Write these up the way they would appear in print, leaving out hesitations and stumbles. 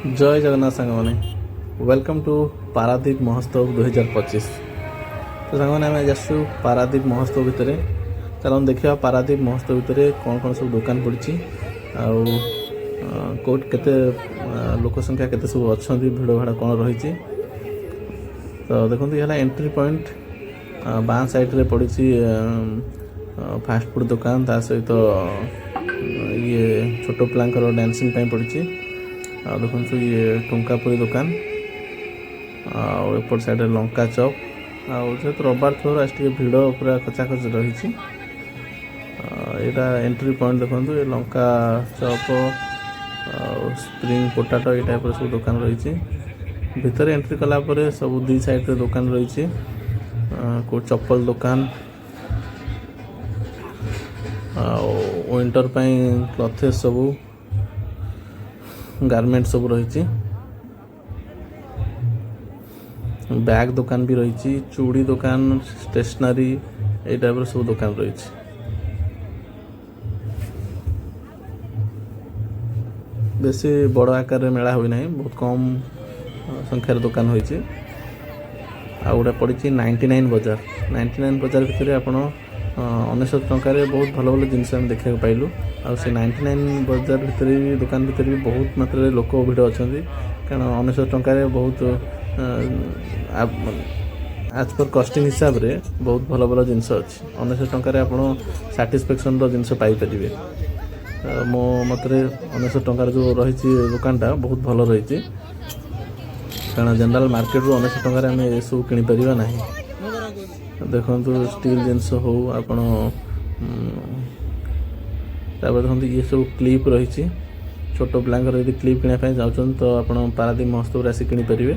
ଜୟ ଜଗନ୍ନାଥ ସାଙ୍ଗମାନେ, welcome to Paradip ମହୋତ୍ସବ 2025। ତ ସାଙ୍ଗମାନେ, ଆମେ ଆଜି ଆସିଛୁ ପାରାଦୀପ ମହୋତ୍ସବ ଭିତରେ। ଚାଲନ୍ତୁ ଦେଖିବା ପାରାଦୀପ ମହୋତ୍ସବ ଭିତରେ କ'ଣ କ'ଣ ସବୁ ଦୋକାନ ପଡ଼ିଛି ଆଉ କେଉଁଠି କେତେ ଲୋକ ସଂଖ୍ୟା କେତେ ସବୁ ଅଛନ୍ତି, ଭିଡ଼ ଭାଡ଼ କ'ଣ ରହିଛି। ତ ଦେଖନ୍ତୁ, ଇଏ ହେଲା ଏଣ୍ଟ୍ରି ପଏଣ୍ଟ। ବାଁ ସାଇଡ଼୍ରେ ପଡ଼ିଛି ଫାଷ୍ଟଫୁଡ଼୍ ଦୋକାନ। ତା ସହିତ ଇଏ ଛୋଟ ପିଲାଙ୍କର ଡ୍ୟାନ୍ସିଂ ପାଇଁ ପଡ଼ିଛି। ଆଉ ଦେଖନ୍ତୁ, ଇଏ ଠୁଙ୍କାପୁରୀ ଦୋକାନ। ଆଉ ଏପଟ ସାଇଡ଼୍ରେ ଲଙ୍କା ଚପ୍। ଆଉ ଯେହେତୁ ରବିବାର ଥିବାରୁ ଆଜି ଟିକେ ଭିଡ଼ ପୁରା ଖଚାଖଚ ରହିଛି। ଏଇଟା ଏଣ୍ଟ୍ରି ପଏଣ୍ଟ। ଦେଖନ୍ତୁ, ଏ ଲଙ୍କା ଚପ୍ ଆଉ ସ୍ପ୍ରିଙ୍ଗ ପୋଟାଟୋ, ଏଇ ଟାଇପ୍ର ସବୁ ଦୋକାନ ରହିଛି। ଭିତରେ ଏଣ୍ଟ୍ରି କଲା ପରେ ସବୁ ଦୁଇ ସାଇଡ଼୍ରେ ଦୋକାନ ରହିଛି। କେଉଁ ଚପଲ ଦୋକାନ ଆଉ ୱିଣ୍ଟର ପାଇଁ କ୍ଲଥେସ୍ ସବୁ, ଗାର୍ମେଣ୍ଟ ସବୁ ରହିଛି। ବ୍ୟାଗ୍ ଦୋକାନ ବି ରହିଛି, ଚୁଡ଼ି ଦୋକାନ, ଷ୍ଟେସନାରୀ, ଏଇ ଟାଇପ୍ର ସବୁ ଦୋକାନ ରହିଛି। ବେଶୀ ବଡ଼ ଆକାରରେ ମେଳା ହୋଇନାହିଁ, ବହୁତ କମ୍ ସଂଖ୍ୟାରେ ଦୋକାନ ହୋଇଛି। ଆଉ ଗୋଟେ ପଡ଼ିଛି 99 ବଜାର। 99 ବଜାର ଭିତରେ ଆପଣ 99 ଟଙ୍କାରେ ବହୁତ ଭଲ ଭଲ ଜିନିଷ ଆମେ ଦେଖିବାକୁ ପାଇଲୁ। ଆଉ ସେ 99 ବଜାର ଭିତରେ ବି, ଦୋକାନ ଭିତରେ ବି ବହୁତ ମାତ୍ରାରେ ଲୋକ ଭିଡ଼ ଅଛନ୍ତି, କାରଣ 99 ଟଙ୍କାରେ ବହୁତ ଆଜ୍ ପର୍ କଷ୍ଟିଂ ହିସାବରେ ବହୁତ ଭଲ ଭଲ ଜିନିଷ ଅଛି। 99 ଟଙ୍କାରେ ଆପଣ ସାଟିସ୍ଫାକ୍ସନ୍ର ଜିନିଷ ପାଇପାରିବେ। ମୋ ମତରେ 99 ଟଙ୍କାର ଯେଉଁ ରହିଛି ଦୋକାନଟା ବହୁତ ଭଲ ରହିଛି, କାରଣ ଜେନେରାଲ ମାର୍କେଟରୁ 99 ଟଙ୍କାରେ ଆମେ ଏସବୁ କିଣିପାରିବା ନାହିଁ। ଦେଖନ୍ତୁ, ଷ୍ଟିଲ୍ ଜିନିଷ ହଉ ଆପଣ, ତାପରେ ଦେଖନ୍ତୁ, ଇଏ ସବୁ କ୍ଲିପ୍ ରହିଛି। ଛୋଟ ପିଲାଙ୍କର ଯଦି କ୍ଲିପ୍ କିଣିବା ପାଇଁ ଯାଉଛନ୍ତି, ତ ଆପଣ ପାରାଦୀପ ମହୋତ୍ସବରେ ଆସି କିଣିପାରିବେ।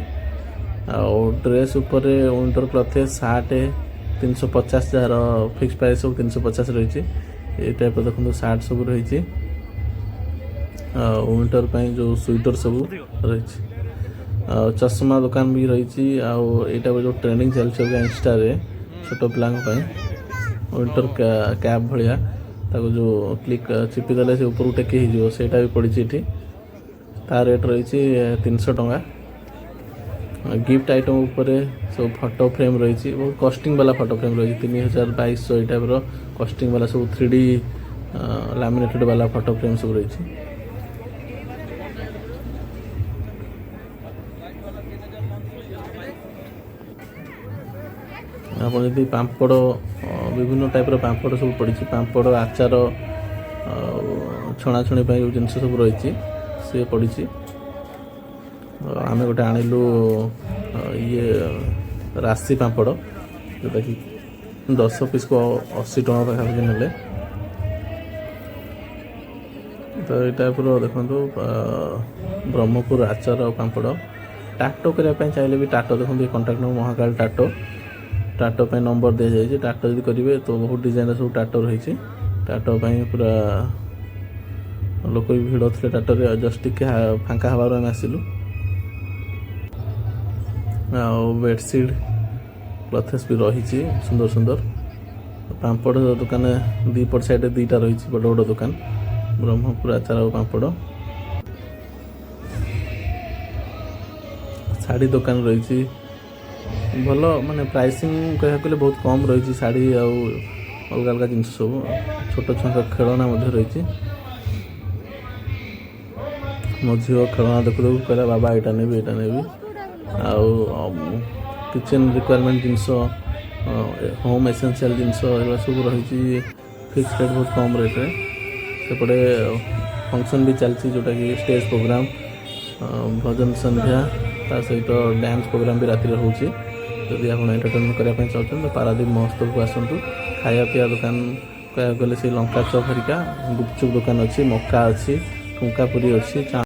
ଆଉ ଡ୍ରେସ୍ ଉପରେ ୱିଣ୍ଟର କ୍ଲଥ୍ ସାର୍ଟ 350, ଯାହାର ଫିକ୍ସ ପ୍ରାଇସ୍ ସବୁ 350 ରହିଛି। ଏଇ ଟାଇପ୍ର ଦେଖନ୍ତୁ, ସାର୍ଟ ସବୁ ରହିଛି। ଆଉ ୱିଣ୍ଟର ପାଇଁ ଯେଉଁ ସୁଇଟର ସବୁ ରହିଛି। ଆଉ ଚଷମା ଦୋକାନ ବି ରହିଛି। ଆଉ ଏଇଟା ଯେଉଁ ଟ୍ରେଣ୍ଡିଂ ଚାଲିଛି ଏବେ ଇନଷ୍ଟାରେ, ଛୋଟ ପିଲାଙ୍କ ପାଇଁ ୱିଣ୍ଟର କ୍ୟାପ୍ ଭଳିଆ, ତାକୁ ଯେଉଁ କ୍ଲିକ୍ ଚିପି ଦେଲେ ସେ ଉପରକୁ ଟେକି ହେଇଯିବ, ସେଇଟା ବି ପଡ଼ିଛି ଏଠି। ତା ରେଟ୍ ରହିଛି 300 ଟଙ୍କା। ଗିଫ୍ଟ ଆଇଟମ୍ ଉପରେ ସବୁ ଫଟୋ ଫ୍ରେମ୍ ରହିଛି। ବହୁତ କଷ୍ଟିଂ ବାଲା ଫଟୋ ଫ୍ରେମ୍ ରହିଛି, 3000, 2200, ଏଇ ଟାଇପ୍ର କଷ୍ଟିଂ ବାଲା ସବୁ 3D laminated ବାଲା ଫଟୋ ଫ୍ରେମ୍ ସବୁ ରହିଛି। ଆପଣ ଯଦି ପାମ୍ପଡ଼, ବିଭିନ୍ନ ଟାଇପ୍ର ପାମ୍ପଡ଼ ସବୁ ପଡ଼ିଛି। ପାମ୍ପଡ଼, ଆଚାର ଆଉ ଛଣାଛଣି ପାଇଁ ଯେଉଁ ଜିନିଷ ସବୁ ରହିଛି, ସିଏ ପଡ଼ିଛି। ଆମେ ଗୋଟେ ଆଣିଲୁ ଇଏ ରାଶି ପାମ୍ପଡ଼, ଯେଉଁଟାକି 10 ପିସ୍କୁ 80 ଟଙ୍କା ପାଖାପାଖି ନେଲେ। ତ ଏଇ ଟାଇପ୍ର ଦେଖନ୍ତୁ, ବ୍ରହ୍ମପୁର ଆଚାର ଆଉ ପାମ୍ପଡ଼। ଟାଟୋ କରିବା ପାଇଁ ଚାହିଁଲେ ବି ଟାଟୋ, ଦେଖନ୍ତୁ, ଏ contact number, Mahakal tattoo. Tattoo ପାଇଁ ନମ୍ବର ଦିଆଯାଇଛି। ଟାଟୋ ଯଦି କରିବେ ତ ବହୁତ ଡିଜାଇନର ସବୁ ଟାଟୋ ରହିଛି। ଟାଟୋ ପାଇଁ ପୁରା ଲୋକ ବି ଭିଡ଼ ଥିଲେ ଟାଟୋରେ। ଜଷ୍ଟ ଟିକେ ଫାଙ୍କା ହେବାରୁ ଆମେ ଆସିଲୁ। ଆଉ ବେଡ଼ସିଟ୍ କ୍ଲଥେସ୍ ବି ରହିଛି ସୁନ୍ଦର ସୁନ୍ଦର। ପାମ୍ପଡ଼ ଦୋକାନ ଦୁଇ ପଟ ସାଇଡ଼ରେ ଦୁଇଟା ରହିଛି, ବଡ଼ ବଡ଼ ଦୋକାନ, ବ୍ରହ୍ମପୁର ଆଚାର ଆଉ ପାମ୍ପଡ଼। ଶାଢ଼ୀ ଦୋକାନ ରହିଛି। ଭଲ ମାନେ ପ୍ରାଇସିଂ କହିବାକୁ ଗଲେ ବହୁତ କମ୍ ରହିଛି ଶାଢ଼ୀ ଆଉ ଅଲଗା ଅଲଗା ଜିନିଷ ସବୁ। ଛୋଟ ଛୁଆଙ୍କ ଖେଳଣା ମଧ୍ୟ ରହିଛି। ମୋ ଝିଅ ଖେଳଣା ଦେଖୁ ଦେଖୁ କହିଲା, "ବାବା, ଏଇଟା ନେବି, ଏଇଟା ନେବି।" ଆଉ କିଚେନ୍ ରିକ୍ୱାରମେଣ୍ଟ ଜିନିଷ, ହୋମ୍ ଏସେନ୍ସିଆଲ୍ ଜିନିଷ, ଏଗୁଡ଼ା ସବୁ ରହିଛି ଫିକ୍ସ ରେଟ୍, ବହୁତ କମ୍ ରେଟ୍ରେ। ସେପଟେ ଫଙ୍କସନ୍ ବି ଚାଲିଛି, ଯେଉଁଟାକି ଷ୍ଟେଜ୍ ପ୍ରୋଗ୍ରାମ୍, ଭଜନ ସନ୍ଧ୍ୟା, ତା ସହିତ ଡ୍ୟାନ୍ସ ପ୍ରୋଗ୍ରାମ୍ ବି ରାତିରେ ହେଉଛି। ଯଦି ଆପଣ ଏଣ୍ଟରଟେନମେଣ୍ଟ କରିବା ପାଇଁ ଚାହୁଁଛନ୍ତି, ତ ପାରାଦୀପ ମହୋତ୍ସବକୁ ଆସନ୍ତୁ। ଖାଇବା ପିଇବା ଦୋକାନ କହିବାକୁ ଗଲେ ସେଇ ଲଙ୍କା ଚପ୍ ହେରିକା, ଗୁପଚୁପ୍ ଦୋକାନ ଅଛି, ମକା ଅଛି, ଠୁଙ୍କା ପୁରୀ ଅଛି।